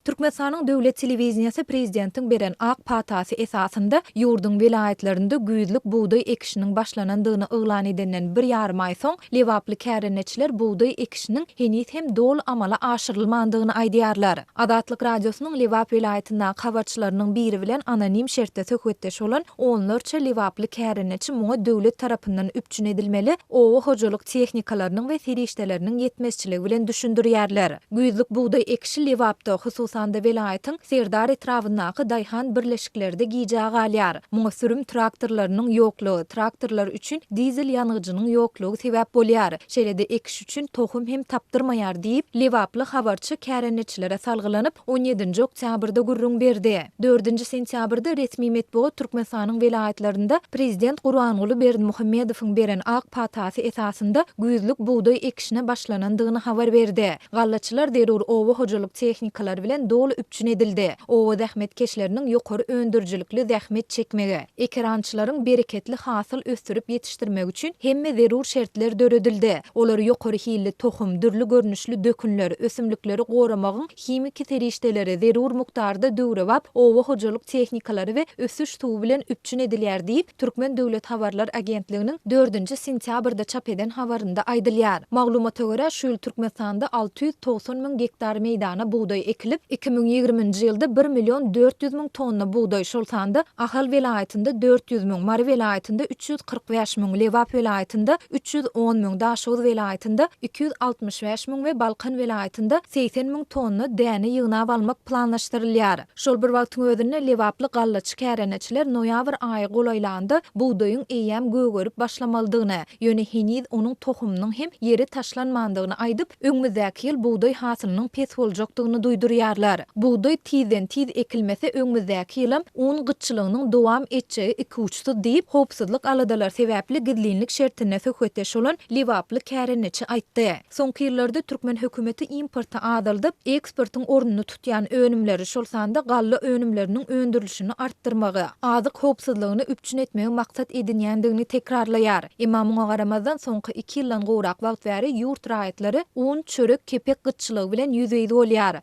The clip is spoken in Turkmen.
Türkmenistanyň döwlet telewideniýesi prezidentiň beren ak patasy esasynda ýurduň welaýatlarynda güýzlük bugdaý ekişiniň başlanandygyny yglan edenden bir ýarym aý soň, lebaply kärendeçiler bugdaý ekişiniň heniz hem doly amala aşyrylmandygyny aýdýarlar. Azatlyk Radiosynyň Lebap welaýatyndaky habarçylarynyň biri bilen anonim şertde söhbetdeş bolan onlarça lebaply kärendeçi muňa döwlet tarapyndan üpjün edilmeli oba hojalyk tehnikalarynyň we serişdeleriniň ýetmezçiligi bilen düşündirýärler. Güýzlük bugdaý ekişi Lebapda, hususan-da welaýatyň Serdar etrabyndaky daýhan birleşiklerde gijä galýar. Muňa sürüm traktorlarynyň ýoklugy, traktorlar üçin dizel ýangyjynyň ýoklugy sebäp bolýar. Şeýle-de ekiş üçin tohum hem tapdyrmaýar diýip, lebaply habarçy kärendeçilere salgylanyp, on ýedinji oktýabrda gürrüň berdi. Dördünji sentýabrda resmi metbugat Türkmenistanyň welaýatlarynda prezident Gurbanguly Berdimuhamedowyň beren ak patasy esasynda güýzlük bugdaý ekişine başlanandygyny habar berdi. Gallaçylar zerur oba hojalyk tehnikalary bilen doly üpjün edildi. Oba zähmetkeşleriniň ýokary öndürijilikli zähmet çekmegi, ekerançylaryň bereketli hasyl ösdürip ýetişdirmegi üçin hemme zerur şertler döredildi. Olar ýokary hilli tohum, dürli görnüşli dökünler, ösümlikleri goramagyň himiki serişdeleri, zerur mukdarda döwrebap oba hojalyk tehnikalary we ösüş suwy bilen üpjün edilýär diýip, Türkmen döwlet habarlar agentliginiň dördünji sentýabrda çap eden habarynda aýdylýar. Maglumata görä, şu ýyl Türkmenistanda 690 müň gektar meýdana bugdaý ekilip, 2020-nji ýylda bir million 400 müň tonna bugdaý, şol sanda Ahal welaýatynda 400 müň, Mary welaýatynda 345 müň, Lebap welaýatynda 310 müň, Daşoguz welaýatynda 265 müň we Balkan welaýatynda 80 müň tonna däne ýygnap almak planlaşdyrylýar. Şol bir wagtyň özünde, lebaply gallaçy kärendeçiler noýabr aýy golaýlanda bugdaýyň eýýäm gögerip başlamalydygyny, ýöne heniz onuň tohumynyň hem ýere taşlanmandygyny aýdyp, öňümizdäki ýyl bugdaý hasylynyň pes boljakdygyny duýdurýarlar. Bugdaý tizden-tiz ekilmese, öňümizdäki ýylam un gytçylygynyň dowam etjegi ikuçsuz diýip, howpsuzlyk aladalary sebäpli gizlinlik şertinde söhbetdeş bolan lebaply kärendeçi aýtdy. Soňky ýyllarda türkmen hökümeti importy azaldyp, eksportyň ornuny tutýan önümleri, şol sanda galla önümleriniň öndürilişini artdyrmagy, azyk howpsuzlygyny üpjün etmegi maksat edinýändigini tekrarlaýar. Emma muňa garamazdan, soňky iki ýyldan gowrak wagt bäri ýurt raýatlary un, çörek, kepek gytçylygy bilen ýüzbe-ýüz bolýar.